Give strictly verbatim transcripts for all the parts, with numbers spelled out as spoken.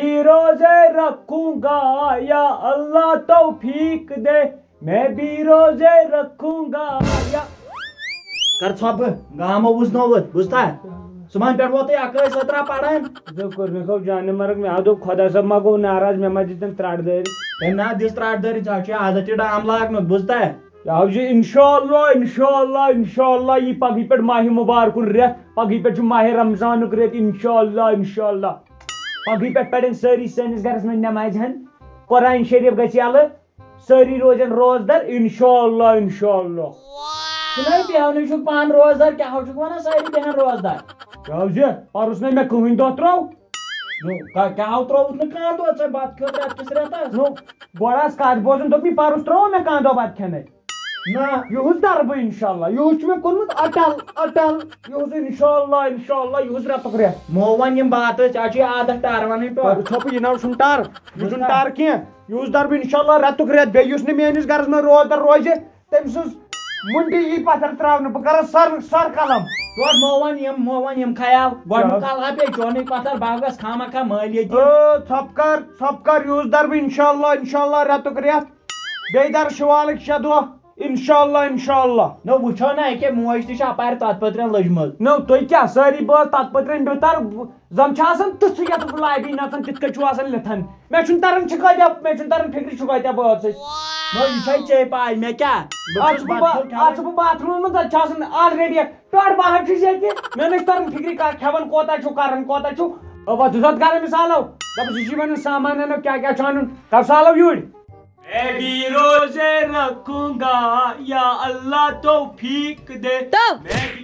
بھی روزے رکھوں گا، یا اللہ توفیق دے، میں بھی روزے رکھوں گا، یا کر ژھۄپہٕ، گامو وُزنووُتھ، بوٗزتھا؟ صُبحن پٮ۪ٹھ ووتُے اَکٲے سٔترا پَران۔ ژےٚ کوٚر مےٚ کھو جانہٕ مرگ، مےٚ ہا دوٚپ خۄدا صٲب ما گوٚو ناراض، مےٚ ما دِتن ترٛٹھ دٲرِتھ۔ ہے نہ، دِس ترٛٹھ دٲرِتھ، ژےٚ چھُے عادت یہِ ڈام لاگنُک، بوٗزتھا؟ یہِ حظ چھُ اِنشاءاللہ، اِنشاءاللہ، اِنشاءاللہ یی پگہٕے پٮ۪ٹھ ماہِ مُبارکُن رٮ۪تھ، پگہٕے پٮ۪ٹھ چھُ ماہِ رمضانُک رٮ۪تھ، اِنشاءاللہ، اِنشاءاللہ۔ پگہٕے پٮ۪ٹھ پرن سٲری سٲنِس گرس منٛز نمازِ ہن، قرآن شریف گژھِ یلہٕ، سٲری روزن روزدر، اِنشاءاللہ، اِنشاءاللہ۔ چھُنہ بیٚہونٕے چھُکھ پانہٕ روزدر، کیٛاہ ہو چھُکھ ونان سٲری بیٚہن روزدر؟ کیٛاہ حظ یہِ؟ پرُس نے مےٚ کٕہٕنۍ دۄہ ترٛوو۔ نو، کا-، کیٛاہ ہو ترٛووُتھ نہٕ کانٛہہ دۄہ ژےٚ بتہٕ خٲطرٕ اَتھ کِس رٮ۪تس؟ نو، گۄڈٕ آس کتھ بوزُن، دوٚپ مےٚ پرُس ترٛوو مےٚ کانٛہہ دۄہ بتہٕ کھٮ۪نَے۔ نہ۔ یُہُس درٕ بہٕ اِنشاءاللہ، یُہُس چھُ مےٚ کوٚرمُت اٹل، اٹل، یُہُس اِنشاءاللہ، اِنشاءاللہ، یُہُس رٮ۪تُک رٮ۪تھ۔ مو وَن یِم باتہٕ، ژےٚ چھُے عادت ٹارونٕے پٮ۪ٹھ۔ ژھۄپہٕ، یہِ نہ حظ چھُنہٕ ٹار، یہِ چھُنہٕ ٹار کینٛہہ، یُہُس درٕ بہٕ اِنشاءاللہ رٮ۪تُک رٮ۪تھ، بیٚیہِ یُس نہٕ میٲنِس گرس منٛز روزدر روزِ، تٔمۍ سٕنٛز مُنڈی یی پتھر ترٛاونہٕ، بہٕ کرس سر، سر قلم۔ یورٕ مو وَن یِم، مو وَن یِم خیال، گۄڈٕنیُک کیٛاہ؟ کلہٕ ہا پیٚیہِ چونٕے پتھر، بہٕ ہا گژھٕ خامہ کھا مٲلِیَت دِنہِ۔ اے، ژھۄپہٕ کر، ژھۄپہٕ کر، یُہُس درٕ بہٕ اِنشاءاللہ، اِنشاءاللہ رٮ۪تُک رٮ۪تھ۔ بیٚیہِ درٕ شوالٕکۍ شےٚ دۄہ، اِنشاءاللہ، اِنشاءاللہ۔ نہ، وٕچھو نہ، أکے موج تہِ چھِ اپارِ تتھ پٔترٮ۪ن لٔجمٕژ۔ نہ، تُہۍ کیٛاہ سٲری بٲژ تتھ پٔترٮ۪ن بِہِو تر، زن چھِ آسان تٕژھٕے یتھ لابی نژان، تِتھ کٔنۍ چھُو آسان لِتھن۔ مےٚ چھُنہٕ تران چھِ کٲتیٛاہ، مےٚ چھُنہٕ تران فِکرِ چھُ کٲتیٛاہ بٲژ أسۍ۔ نہ، یہِ چھے ژےٚ پاے، مےٚ کیٛاہ؟ بہٕ اَتھ چھُس چھُس بہٕ با-، بتہٕ پھوٚل کھٮ۪وان۔ اَتھ چھُس بہٕ باتھ روٗمَس منٛز، تَتہِ چھُ آسان already اکھ ٹٲٹھ بہہ چھُس ییٚتہِ۔ مےٚ نہ چھُ تران فِکرِ کَتھ کھٮ۪وان کوتاہ چھُ، کَران کوتاہ چھُ۔ اَوا، دُزَتھ کَران مِثالو۔ دَپُس، یہِ چھُ وَنان سامان اَنو، کیٛاہ کیٛاہ چھُ اَنُن؟ کَر سالو یوٗرۍ۔ میں بھی روزے رکھوں گا، یا اللہ توفیق دے۔ تو۔ میں بھی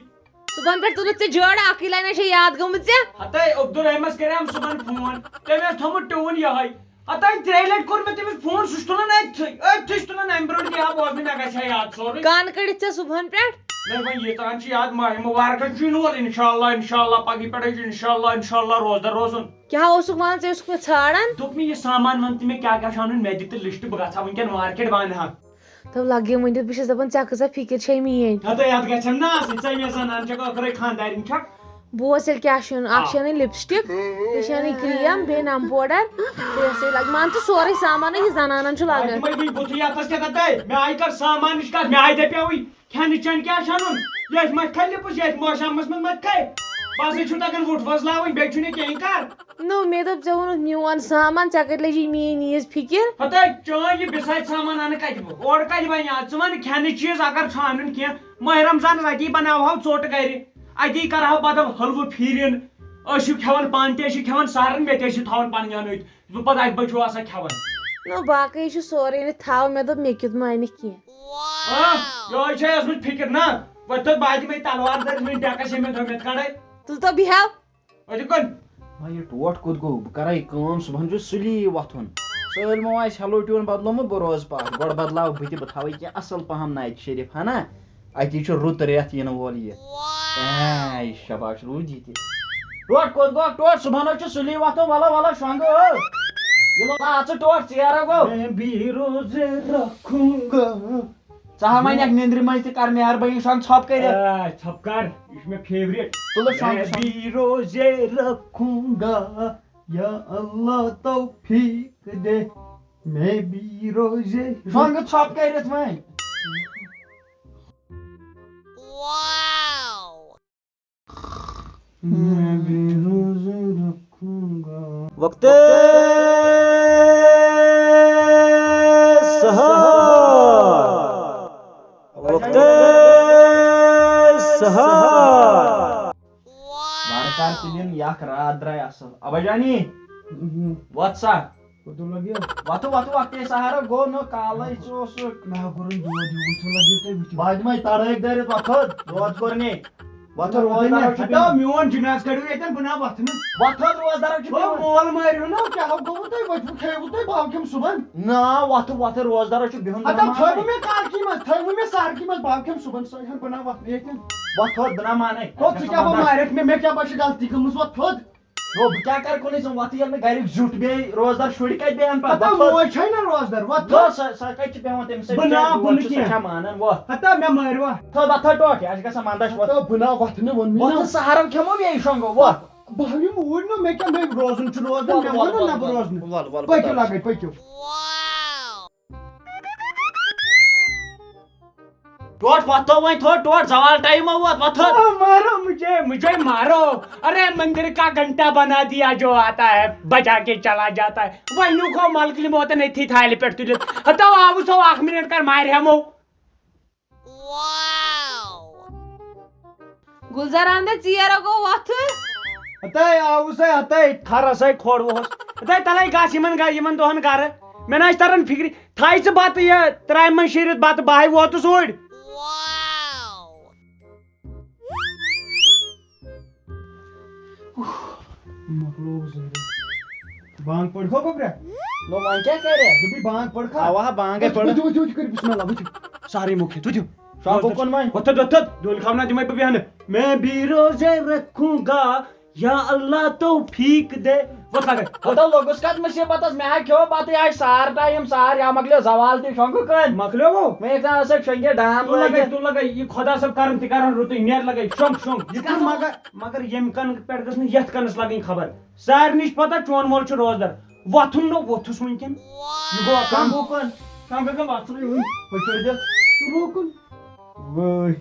صُبحن پٮ۪ٹھ تُلُتھ ژےٚ جٲڑ اَکٕے line چھےٚ یاد گٔمٕژ ژےٚ؟ ہتے عبدالرحیمس کریام صُبحن فون، تٔمۍ اوس تھوٚمُت ٹیوٗن یِہوٚے۔ ہتے ترٛیٚیہِ لٹہِ کوٚر مےٚ تٔمِس فون، سُہ چھُ تُلان أتھٕے، أتھٕے چھُ تُلان، اَمہِ برونٛٹھ تہِ ہا بوز مےٚ، مےٚ گژھِ ہا یاد سورُے۔ کَن کٔڑِتھ ژےٚ صُبحن پٮ۪ٹھ؟ نہ وۄنۍ ییٖژاہن چھِ یاد، ماہِ مُبارکن چھُ یِنہٕ وول، انشاءاللہ، انشاءاللہ، پگہٕے پٮ۪ٹھے چھُ انشاءاللہ، انشاءاللہ روزدر روزُن۔ کیٛاہ اوسُکھ وَنان، ژےٚ اوسُکھ مےٚ ژھانڈان؟ دوٚپ مےٚ، یہِ سامان وَن تہٕ مےٚ کیٛاہ کیٛاہ چھُ اَنُن، مےٚ دِ تہٕ list، بہٕ گژھٕ ہا وٕنکٮ۪ن market، بہٕ اَنہٕ ہا۔ تو لگے ؤنِتھ، بہٕ چھَس دَپان، ژےٚ کۭژاہ فِکِر چھے میٛٲنۍ۔ ہتہٕ یتھ گژھن نا آسٕنۍ، ژےٚ مےٚ زنان چھکھ ٲخرے خانٛدارِنۍ چھکھ۔ بوز تیٚلہِ کیٛاہ چھُ اَنُن۔ اَکھ آ۔ چھِ اَنٕنۍ lipstick، بیٚیہِ چھِ اَنٕنۍ cream، بیٚیہِ نَم powder۔ تہٕ یہِ ہسا یہِ لگہِ، مان ژٕ سورُے سامان، یہِ زنانن چھُ لگان۔ تِمے گٔے بُتھٕے یتس کیٛاہ تتھ، مےٚ آیہِ کر سامانٕچ کتھ، مےٚ آیہِ دپیاوٕے کھٮ۪نہٕ چٮ۪نہٕ کیٛاہ چھُ اَنُن؟ ییٚتھۍ منٛز کھلہِ پوٚز، ییٚتھۍ موشامس منٛز مت کھے۔ بس چھُ تگان وُٹھ وۄزلاوٕنۍ، بیٚیہِ چھُنہٕ کینٛہہ کر۔ نو، مےٚ دوٚپ، ژےٚ ووٚنُتھ میون سامان، ژےٚ کَتہِ لٔجی میٛٲنۍ عیٖز فِکِر؟ ہتا چٲنۍ یہِ بِساتہِ سامان اَنہٕ کَتہِ بہٕ؟ اورٕ کَتہِ بَنہِ آز؟ ژٕ وَن کھٮ۪نہٕ چیٖز اگر چھُ اَنُن کینٛہہ، ماہِ رمضانَس اَتی بَناوہو ژوٚٹ گَرِ، اَتی کَرہو بدل حلوٕ پھیٖرِن، أسۍ چھِو کھٮ۪وان پانہٕ تہِ، أسۍ چھِ کھٮ۪وان سارن، مےٚ تہِ ٲسِو تھاوان پَنٕنۍ اَنٕتۍ، بہٕ پَتہٕ اَتہِ بَچو آسان کھٮ۪وان۔ نو، باقٕے چھُ سورُے أنِتھ تھاو، مےٚ دوٚپ مےٚ کیُتھ مانہِ کینٛہہ۔ آ، یِہوٚے چھےٚ ٲسمٕژ فِکِر نا، وۄنۍ تھٲو بادِ مےٚ تلوار دٲرِتھ وٕنہِ ڈٮ۪کَس ییٚمہِ تھٲومٕتۍ کھڑے۔ تُل تو بیٚہو۔ أتھۍ کُن۔ وۄنۍ یہِ ٹوٹھ کوٚت گوٚو؟ بہٕ کَرٕ یہِ کٲم، صُبحن چھُ سُلی وۄتھُن۔ سٲلمو آسہِ ہٮ۪لو ٹیوٗن بدلومُت، بہٕ روزٕ پَتھ۔ گۄڈٕ بدلاو بہٕ تہِ، بہٕ تھاوٕ یہِ کینٛہہ اَصٕل پَہَم نایٹ شریٖف ہنا۔ اَتی چھُ رُت رٮ۪تھ یِنہٕ وول یہِ۔ اے، شاباش، روٗد یہِ تہِ۔ ٹوٹھ کوٚت گوٚو؟ ٹوٹھ، صُبحن حظ چھُ سُلی وۄتھُن۔ وَلہٕ، وَلہٕ، شۄنٛگہٕ، ہو۔ یہِ لوٚگ، آ، ژٕ ٹوٹھ، ژیر ہا گوٚو۔ میں بھی روزے رکھوں گا۔ ژٕ ہا وَنہِ اَکھ نیٚنٛدرِ منٛز تہِ کَر مہربٲنی سان ژھۄپ کٔرِتھ۔ آ، ژھۄپ کَر، یہِ چھُ مےٚ favourite۔ تُلہٕ شۄنٛگ، میں شۄنٛگ۔ بھی روزے رکھوں گا، یا اللہ توفیق دے، میں بھی روزے۔ شۄنٛگہٕ ژھۄپ کٔرِتھ وۄنۍ۔ میں بھی روزے رکھوں گا۔ وقت سحر، وقت سحر۔ وارٕ کار تُلِن، یہِ اکھ راتھ درٛاے اصٕل۔ ابا جانی، وۄتھ سا۔ کوٚت لوٚگ یہِ؟ وۄتھٕ، وۄتھٕ، وۄتھٕ، ہے سہارا گوٚو نہٕ کالے، ژٕ اوسُکھ۔ مےٚ ہا کوٚرُن دود ہیوٗ، وٕچھِو لگیو تۄہہِ، وٕچھِو۔ بادمے تڑٲکۍ دٲرِتھ وۄتھٕ حظ، دود کوٚر نے۔ وۄتھٕ روزدار چھُ ہتاو بیٚہُن۔ میون جناز کڑِو ییٚتٮ۪ن، بہٕ نا وۄتھٕ نہٕ۔ وۄتھٕ حظ روزدار چھُ وۄنۍ بیٚہُن۔ مول مٲرِو نا، کیٛاہ ہا گوٚوٕ تۄہہِ؟ وۄتھِو کھیٚیِو تُہۍ، بہٕ ہا کھٮ۪مہٕ صُبحن۔ نا، وۄتھٕ، وۄتھٕ روزدار چھُ بیٚہُن، بہٕ نا ہتاو مانَے۔ تھٲیوٕ مےٚ کالکی منٛز، تھٲیوٕ مےٚ سہرکی منٛز، بہٕ ہا کھٮ۪مہٕ صُبحن سۄے ہن، بہٕ نا وۄتھٕ نہٕ ییٚتٮ۪ن۔ وۄتھٕ حظ، بہٕ نا مانَے۔ ہو، ژٕ کیٛاہ بہٕ مارٮ۪کھ مےٚ، مےٚ کیٛاہ بہٕ چھِ غلطی گٔمٕژ، وۄتھ تھوٚد۔ ہو، بہٕ کیٛاہ کَرٕ کُنُے زوٚن؟ وۄتھٕ ییٚلہِ نہٕ گَریُک زیُٹھ بیٚیہِ روزدار شُرۍ کَتہِ بیٚہن پَتہٕ؟ پَتہٕ وۄتھٕ۔ موج چھَے نہ روزدار، وۄتھٕ۔ گوٚو، سۄ، سۄ کَتہِ چھِ بیٚہوان تٔمِس سۭتۍ؟ بہٕ نا بِچارِ بہٕ نہٕ دود چھُ، سۄ کینٛہہ۔ چھا مانان؟ وۄتھ۔ ہتا مےٚ مٲرِوا؟ تھٲو، وۄتھ، تھٲو ٹوٹھ، یہِ چھِ گژھان مَندَچھ، وۄتھ۔ ہتا بہٕ نا وۄتھٕ نہٕ، ووٚن مےٚ وۄتھ نا۔ تہٕ سَہارَن کھٮ۪مو بیٚیہِ شۄنٛگو، وۄتھ۔ بہٕ ہا یِمہٕ اوٗرۍ نہٕ، مےٚ کیٛاہ، مےٚ روزُن چھُ روزُن، وَل، مےٚ وَل، ووٚن نہٕ وَل، نہ بہٕ وَل، روزنہٕ۔ وَل، وَل، پٔکِو وَل۔ لگے، پٔکِو۔ ٹوٹھ وۄتھو وۄنۍ تھوٚد، ٹوٹھ زوال ٹایم ووت، وۄتھو۔ او مارو مجھے، مجھے مارو۔ ارے مندر کا گھنٹہ بنا دیا جو آتا ہے، بجا کے چلا جاتا ہے۔ وہنیوں کو ملکلی موت نہیں تھی تھالی پیٹ تُلِتھ۔ ہتو آو سو اکھ منٹ کر مارِ ہمو۔ گُلزار احمد ژیر گوٚو وۄتھُن۔ ہتے آوُس ہے، ہتے کھرس ہے کھوڑ ووہس۔ ہتے تلے گژھ یِمن گا-، یِمن دۄہن گرٕ۔ مےٚ نہ آسہِ تران فکرِ۔ تھایہِ ژٕ بتہٕ یہِ ترامہِ منٛز شیٖرِتھ بتہٕ، بہٕ ہاے ووتُس اوٗرۍ۔ مۄکلوو زٔہرِ۔ بانگ پٔر کھو گوٚبرا؟ نو وۄنۍ کیٛاہ کرِ؟ دوٚپُے بانگ پٔر کھا؟ اوا، بانگ ہے وٕچھ، پٔر۔ وٕچھ، وٕچھ، وٕچھ، کٔرِتھ بسم اللہ، وٕچھ۔ سارے موٚکھ کھٮ۪تھ، وٕچھ۔ شۄنٛگُکھ کُن وۄنۍ۔ وۄتھ تھوٚد، وۄتھ تھوٚد، وۄتھ تھوٚد۔ دۄن کھاو نہ تِمے بہٕ بیٚہنہٕ۔ میں بھی روزے رکھوں گا، یا اللہ توفیق دے۔ وۄتھ لگے۔ ہتو لوٚگُس کتھ مُصیبتس، مےٚ ہا کھیوٚو پتہٕ یہِ آسہِ سار ٹایم سار، یا مۄکلیو زوال تہِ شۄنٛگُکھ کُن۔ مۄکلیو وۄنۍ؟ مےٚ ییٚتہِ نس ٲسۍ شۄنٛگِتھ ڈام تُل لگے، لٲگِتھ۔ تُل لگے، یہِ خۄدا صٲب کرن تہِ کرن رُتُے، نیر لگے، شۄنٛگ، شۄنٛگ۔ یہِ کُس مگر، مگر ییٚمہِ کنہٕ پٮ۪ٹھ گٔژھ نہٕ یتھ کنس لگٕنۍ خبر۔ سارنٕے چھِ پتہ چون مول چھُ روزدر۔ وۄتھُن نہٕ ووٚتھُس وٕنکٮ۪ن۔ یہِ گوٚو کم۔ شۄنٛگُکھ کُن۔ شۄنٛگُکھ کُن وۄتھُن۔ پٔکِو دِتھ۔ تُلوکُن۔ وٲے۔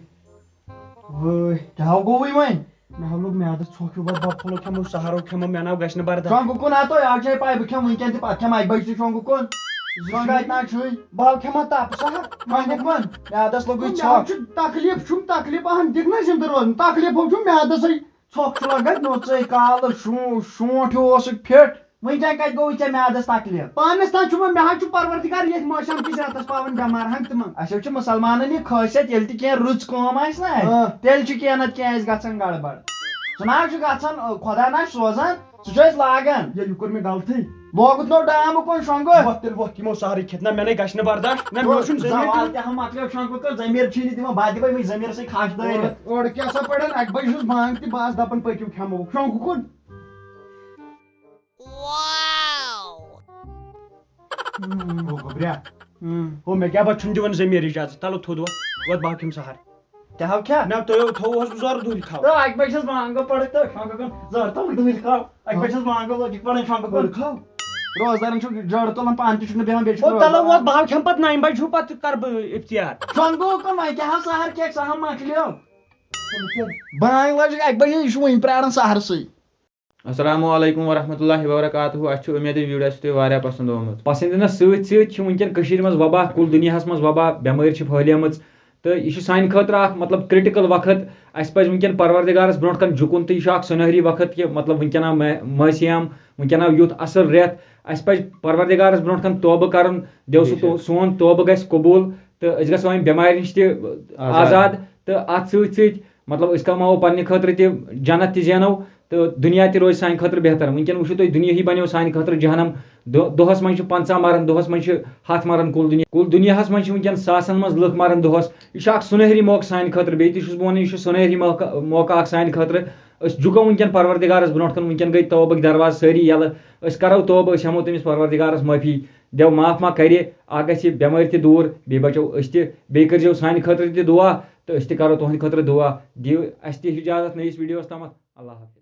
وٲے۔ کیٛاہ ہو گوٚوُے وۄنۍ؟ مےٚ ہا لوٚگ میٛادَس ژھۄکھ ہیوٗ، بَتہٕ پھوٚلو کھٮ۪مو، سَہرو کھٮ۪مو، مےٚ نہ گژھِ نہٕ برداش۔ شۄنٛگُکُن ہا تۄہہِ، آز چھے پَے بہٕ کھٮ۪مہٕ وٕنکٮ۪ن تہِ، پَتہٕ کھٮ۪مہٕ اَکہِ بَجہِ تہِ شۄنٛگُکُن۔ شۄنٛگہٕ اَتہِ نہ چھُے۔ بہٕ ہا کھٮ۪مہٕ ہا تاپہٕ سَہر۔ شۄنٛگُکُن۔ میٛادَس لوٚگُے مےٚ ہا ژھۄکھ۔ چھُ تکلیٖف، چھُم تکلیٖف، اَہَن دِکھ نہ زِندٕ روزُن۔ تکلیٖف ہو چھُم میٛادَس ہے۔ ژھۄکھ چھُ لگان۔ نوٚژے کالہٕ شو-، شونٛٹھ ہیوٗ اوسُکھ فِٹ۔ وٕنکٮ۪ن کتہِ گوٚو ژےٚ میٛادس تکلیٖف؟ پانس تام چھُ وۄنۍ، مےٚ حظ چھُ پروردگار ییٚتھۍ ماچھِ ہم کِس رٮ۪تس پاوان بٮ۪مار ہنٛگ تہٕ منٛگ۔ اَسہِ حظ چھُ مُسلمانن یہِ خٲصیت، ییٚلہِ تہِ کینٛہہ رٕژ کٲم آسہِ نہ اَسہِ، آ۔ تیٚلہِ چھُ کینٛہہ نتہٕ کینٛہہ اَسہِ گژھان گڑبڑ۔ سُہ نہ حظ چھُ گژھان، خۄدا نہ چھُ سوزان، سُہ چھُ اَسہِ لاگان۔ ییٚلہِ کوٚر مےٚ غلطی۔ لوگُتھ نو ڈام اُکُن شۄنٛگُتھ۔ وۄتھ تیٚلہِ وۄتھ، یِمو سہرٕے کھٮ۪تھ۔ نہ، مےٚ نے گژھِ نہٕ برداش، نہ، مےٚ چھُنہٕ زٔمیٖن زوال تہِ۔ تہِ ہم مۄکلیو شۄنٛگُتھ، ژٕ ضمیٖر چھُے نہٕ دِوان، بہٕ دِمے وۄنۍ ضمیٖرسٕے کھش دٲرِتھ۔ اورٕ، اورٕ کیٛاہ سا پڑان، اَکہِ بجہِ ہٕنٛز بانٛگ تہِ، بہٕ آس دپان پٔکِو کھٮ۪مو شۄنٛگُکُن۔ ہو گوٚبریا۔ ہو، مےٚ کیٛاہ پتہٕ چھُنہٕ دِوان ضمیٖر اجازت؟ تلو تھوٚد وۄتھ، وۄتھ بہٕ ہا کھٮ۪مہٕ سہر۔ تہِ ہاو کھیا؟ نہ، تۄہہِ ہو تھوٚوُہس بہٕ زورٕ دوٗرِ کھاو۔ تہٕ اَکہِ بجہِ چھَس بانٛگ پٔرِتھ تہٕ شۄنٛگہٕ کُن زورٕ تھوٚوُکھ دوٗرِ کھاو۔ اَکہِ بجہِ چھَس بانٛگ لٲگِتھ پَران شۄنٛگہٕ کُن۔ پٔر کھاو۔ روزدارن چھُ جڑٕ تُلان، پانہٕ تہِ چھُکھ نہٕ بیٚہوان، بیٚیہِ چھُکھ ہو، تلو روزدار۔ وۄتھ، بہٕ ہا کھٮ۪مہٕ پتہٕ نَیہِ بجہِ ہیوٗ، پتہٕ کر بہٕ افطیار۔ شۄنٛگہٕ کُن وۄنۍ کیٛاہ ہاو سہر کھٮ۪کھ، سہر مۄکلیو۔ بانٛگ لٲجِکھ اَکہِ بجہِ، یہِ چھُ وُنہِ پرٛاران سہرسٕے۔ السلام علیکم ورحمۃ اللہ وبرکاتہ۔ اَسہِ چھُ اُمید یہِ video آسہِ تۄہہِ واریاہ پسند آمُت۔ پسندینس سۭتۍ سۭتۍ چھِ وٕنکٮ۪ن کٔشیٖرِ منٛز وبا، کُل دُنیاہس منٛز وبا، بٮ۪مٲرۍ چھِ پھٲلیمٕژ۔ تہٕ یہِ چھُ سانہِ خٲطرٕ اکھ، مطلب، critical وقت۔ اَسہِ پزِ وٕنکٮ۪ن پروردگارس برونٛٹھ کن جُکُن، تہٕ یہِ چھُ اکھ سُنہری وقت کہِ، مطلب، وٕنکٮ۪ن آو مہ-، مٲسیام، وٕنکٮ۪ن آو یُتھ اصل رٮ۪تھ۔ اَسہِ پزِ پروردگارس برونٛٹھ کن توبہٕ کرُن، دیو سُہ بے شک۔ تو-، سون توبہٕ گژھِ قبوٗل، تہٕ أسۍ گژھو امہِ بٮ۪مارِ نِش تہِ آزاد۔ آزاد۔ تہٕ اتھ سۭتۍ سۭتۍ، مطلب، أسۍ کماوو پننہِ خٲطرٕ تہِ، جنت تہِ زینو، تہٕ دُنیا تہِ روزِ سانہِ خٲطرٕ بہتر۔ وٕنکٮ۪ن وٕچھِو تُہۍ، دُنیاہٕے بنیو سانہِ خٲطرٕ جہنم۔ دۄ-، دۄہس منٛز چھِ پنٛژاہ مران، دۄہس منٛز چھِ ہتھ مران، کُل دُنیا، کُل دُنیاہس منٛز چھِ وٕنکٮ۪ن ساسن منٛز لُکھ مران دۄہس۔ یہِ چھُ اکھ سُنہری موقعہٕ سانہِ خٲطرٕ۔ بیٚیہِ تہِ چھُس بہٕ ونان، یہِ چھُ سُنہری موقعہٕ، موقعہٕ اکھ سانہِ خٲطرٕ۔ أسۍ جُکو وٕنکٮ۪ن پروردگارس برونٛٹھ کن، وٕنکٮ۪ن گٔے توبہٕکۍ دروازٕ سٲری یلہٕ۔ أسۍ کرو توبہٕ، أسۍ ہٮ۪مو تٔمِس پروردگارس معٲفی۔ دیو معاف ما کرِ، اکھ گژھِ بٮ۪مٲرۍ تہِ دوٗر، بیٚیہِ بچو أسۍ تہِ، بیٚیہِ کٔرزیو سانہِ خٲطرٕ تہِ دُعا، تہٕ أسۍ تہِ کرو تُہنٛدِ خٲطرٕ دُعا۔ دِیِو اسہِ تہِ اجازت نٔیِس videoس تامتھ۔ اللہ حافظ۔